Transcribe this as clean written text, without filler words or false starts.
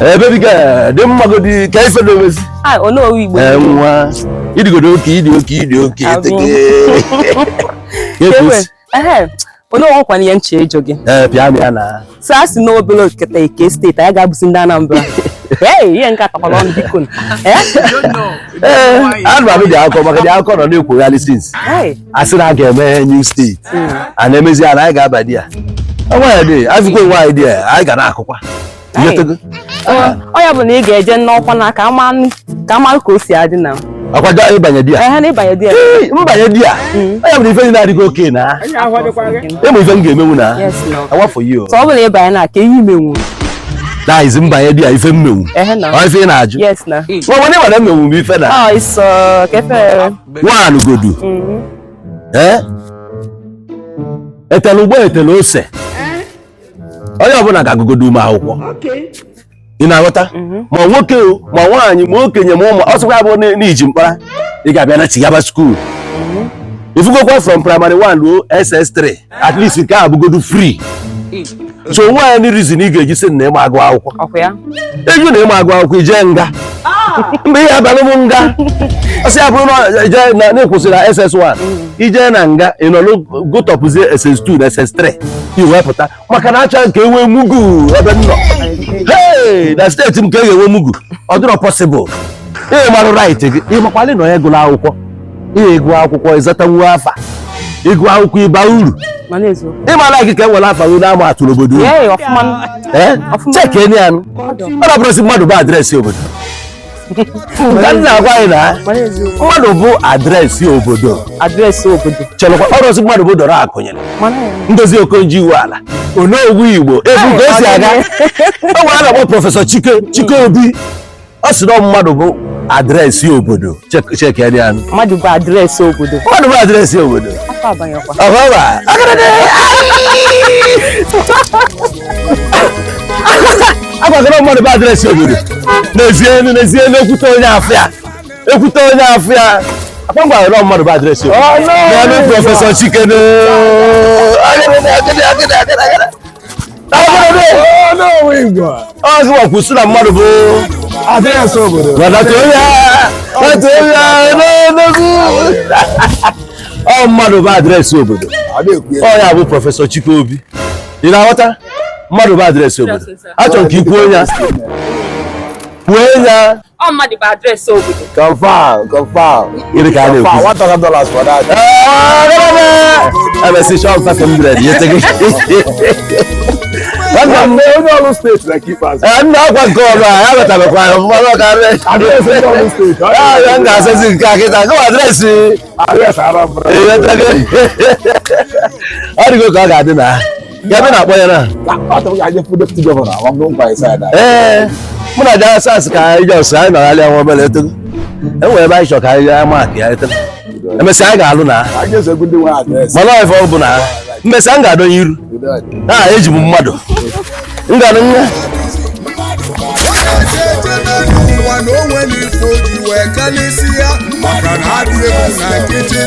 Ee, baby girl, dị mmagodi ka ife na-emezi. Ah, Onowu Igbo. Ee, nwa ịdịgodo oke, ịdị oke, ịdị oke. Abụ. Teke. Ewe, ehe, Onowu, ọkwa ihe nche ịjụ gị. Ee, pịa m ya na. So a sị na obere okete eke steeti anyị ga-abụzi ndị Anambra. Hey, ihe nke atakwala ọnụ, biko. Eh? Ee, ana m abụ dị akụkọ maka dị akụkọ nọ na-ekwugharị since. Hey. A sị na a ga-eme new steeti, a na-emezi ya na anyị ga-aba di ya. Nwaanyị dị afụkwa onwe anyị dị ya, anyị ga na-akụkwa. Ịghọtago? Ọ ya bụ na ị ga-eje n'ọkwa na ka amalụ ka o si adị na. Akwado ịbanye di ya. Ehe, na ịbanye di ya. Ee, mbanye di ya. Ọ ya bụ na ife dị na-adịghị oke na ịmụ ife m ga-emenwu na. Yes, no. Awafọ yi o. So ọ bụ na ịbanye na ka ihe imenwu. Na izi mbanye di ya, ife mmenwu. Ehe na. Ọ ife ị na-ajụ? Yes na. Nwa nwanne mana mmenwu m ife na. Ọ iso kefe. Nwaanụ godu. Ee, etele ugbo, etele ose, onye ọbụla ga-agụgodo ume akwụkwọ. Ị na-aghọta? Ma nwoke o, ma nwaanyị, ma okenye, ma ụmụ ọsọkwa abụọ n'iji mkpara ị ga-abịa na chigaba school. Ifugokwa from primary 1 ruo SS3 at least, nke a bụgodu free. So nwaanyị reason ị ga-eji sị na ịma agụ akwụkwọ. Ọkwa ya. Eju na ịma agụ akwụkwọ, ijee nga mgbe ihe abalị m nga ọsị ya bụrụ na ije na na-ekwụsị na SS1, ijee na nga ị nọ gụtọpụzie SS2 na SS3, i wee pụta maka na acha nke enwe mugu ebe m nọ. Hey, na steeti m ka e ga-enwe mugu, ọ dịrọ possible. Ị marụ right gị, ị makwalị na onye gụrụ akwụkwọ, ihe ịgụ akwụkwọ ịzatanwu afa, ịgụ akwụkwọ ịba uru. Mana eziokwu. Ịmara gị ka e nwere afa gị na-ama atụ n'obodo uru. Yee, ọfụma. Ee, Ọfụma. cheke ya nụ, ọ na-abụrụsị mmadụ bụ address obodo ka m na-agwa anyị na Mana eziokwu. mmadụ bụ address obodo. Address obodo. Chelụkwa, ọrụsị mmadụ bụ dọrọ akụnyere. Mana ya. Ngozi Okonjo Iweala, Onowu Igbo, ebu ka o si aga. O nwere a na-akpọ Professor Chike Chike Obi, ọ sị na mmadụ bụ address obodo. Cheke ya nụ. Mmadụ bụ address obodo. Mmadụ bụ address obodo. Afọ abanyekwa. Ọhụrụ agwagara mmadụ bụ address obodo. N'ezie, n'ezie, n'ekwute onye afịa, ekwute onye afịa akpangwara na mmadụ bụ address obodo. N'ọnụ Professor Chike ọzọ kwụsị na mmadụ bụ Address obodo. Nwata onye nwata onye n'enugwu, ọ mmadụ bụ address obodo. Ọ na-ekwu ya. Ọ ya bụ Professor Chike Obi. Ị na-aghọta? Mmadụ bụ address obodo. Achọrọ m ka ị kwuo ya, kwuo ya. Ọ mmadụ bụ address obodo. Confirm, confirm. Gịnị ka a na-ekwu? Confirm, $1,000 for that. Emesi shop 500 yete gị. Nwanne m, Onye ọrụ steeti na nke ikpeazụ. Ee, nna, akwa nke ọrụ a ya wetabekwa ya ọfụma n'ọka. Address ndị ọrụ steeti. Ya m ga-asazi nke a kịta gụwa address. Address Anambra. Ọ dịgo ka ọ ga-adị na ya ebe na-akpọ ya na. Ọ tọrọ ka anyị fụ deputy governor, ọ bụ nkwa ịsa na. Ee, mụ na jaa sas ka anyị jọs anyị nọgharịa nwa obere etogo, e nwere ebe anyị chọ ka anyị gaa maakị ya etogo, emesịa anyị ga-alụ na. Anyị ga-esogbu ndị nwe address. Mana ife ọ bụ na mmesịa m ga-adọnye iru a eji m mmadụ m ga-adọ nye. Ejeje n'elu ụwa na o nwere ife o ji wee kalịsịa maka na adị egwu na nkịtị.